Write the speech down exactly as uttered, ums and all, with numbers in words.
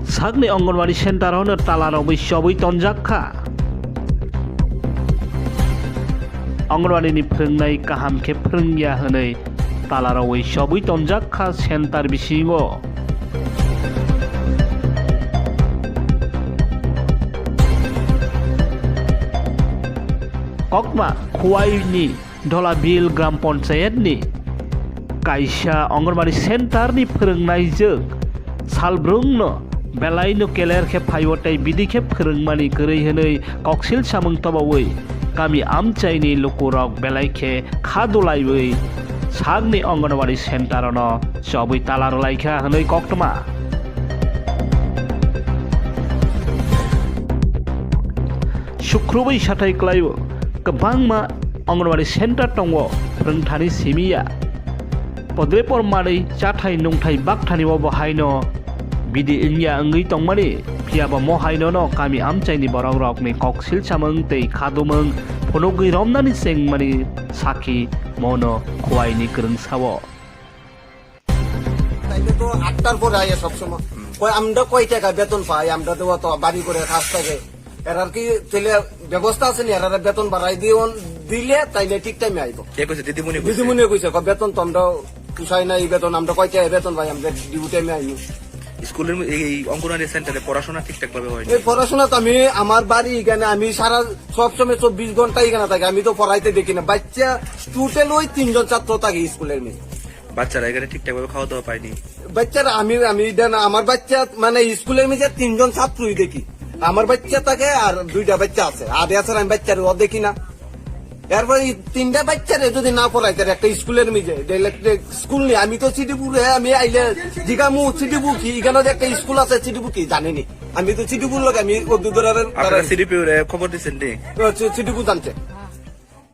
Sakni Anganwadi center-o no tala rogwi chobwi tonjak kha. Anganwadini phwrwngnai kaham khe phwrwngya hwnwi tala rogwi chobwi tonjak kha center bisingo. Kokma Khwaini Dholabil Gram Panchayat ni kaisa Anganwadi center ni phwrwngnaijwk salbrwngno belai no keler khe phaiwi tei bidi khe phwrwngmani kwrwi hwnwi koksil samung tobawi kami amchaini lukurok belai khe kha dulaiwi sakni Anganwadi center no chobwi tala rwlaikha hwnwi koktwma. Sukrubwi sathai kwlaio, kwbangma Anganwadi center tongo, phwrwngthani simiya. Podrepor manwi chathai nungthai bakthani o bo haino bidi wngya wngwi tongmani, phiyaba mo haino no kami amchaini borok rokni koksil samung tei khadumung phunugwi romnani chengmani sakhi mono Khwaini kwrwng sao. তাইলে তো আটটার পরে আয় সবসময়। কয়, "আমরা কয় টাকা বেতন পাই? আমরা তো অত বাড়ি করে কাজ থাকে।" এরার কি তাহলে ব্যবস্থা আছে নি? এরারে বেতন বাড়াই দিয়ে অন-, দিলে তাইলে ঠিক টাইমে আইব। কে কইছে? দিদিমণি কইছে? দিদিমণি কইছে, কয়, "বেতন তো আমরা পোষায় না, এই বেতন আমরা কয় টাকা বেতন পাই? আমরা ডিউ টাইমে আইব।" স্কুলের ম-, এই, এই অঙ্গনওয়াড়ি সেন্টারে পড়াশোনা ঠিকঠাক ভাবে হয় না? এই পড়াশোনা তো আমি, আমার বাড়ি এখানে, আমি সারা সবসময় চব্বিশ ঘন্টা এখানে থাকি, আমি তো পড়াইতে দেখি না। বাচ্চা টোটাল ওই তিনজন ছাত্র থাকে স্কুলের মেয়ে। বাচ্চারা এখানে ঠিকঠাক ভাবে খাওয়া দাওয়া পায়নি? বাচ্চারা আমি, আমি এটা না, আমার বাচ্চা মানে স্কুলের মেঝে তিনজন ছাত্রই দেখি। আমার বাচ্চা থাকে আর দুইটা বাচ্চা আছে, আর এছাড়া আমি বাচ্চারও দেখি না। এরপরে এই তিনটা বাচ্চারে যদি না পড়াই, তাহলে একটা স্কুলের মেঝে, এটা একটা স্কুল নেই। আমি তো সিডিপুরে, আমি আইলে জিগামু সিডিপু কি, এখানে যে একটা স্কুল আছে সিডিপু কি জানিনি। আমি তো সিডিপুর লোক, আমি অত দূর আর আপনারা সিডিপিউরে খবর দিচ্ছেন নি? সিডিপু জানছে।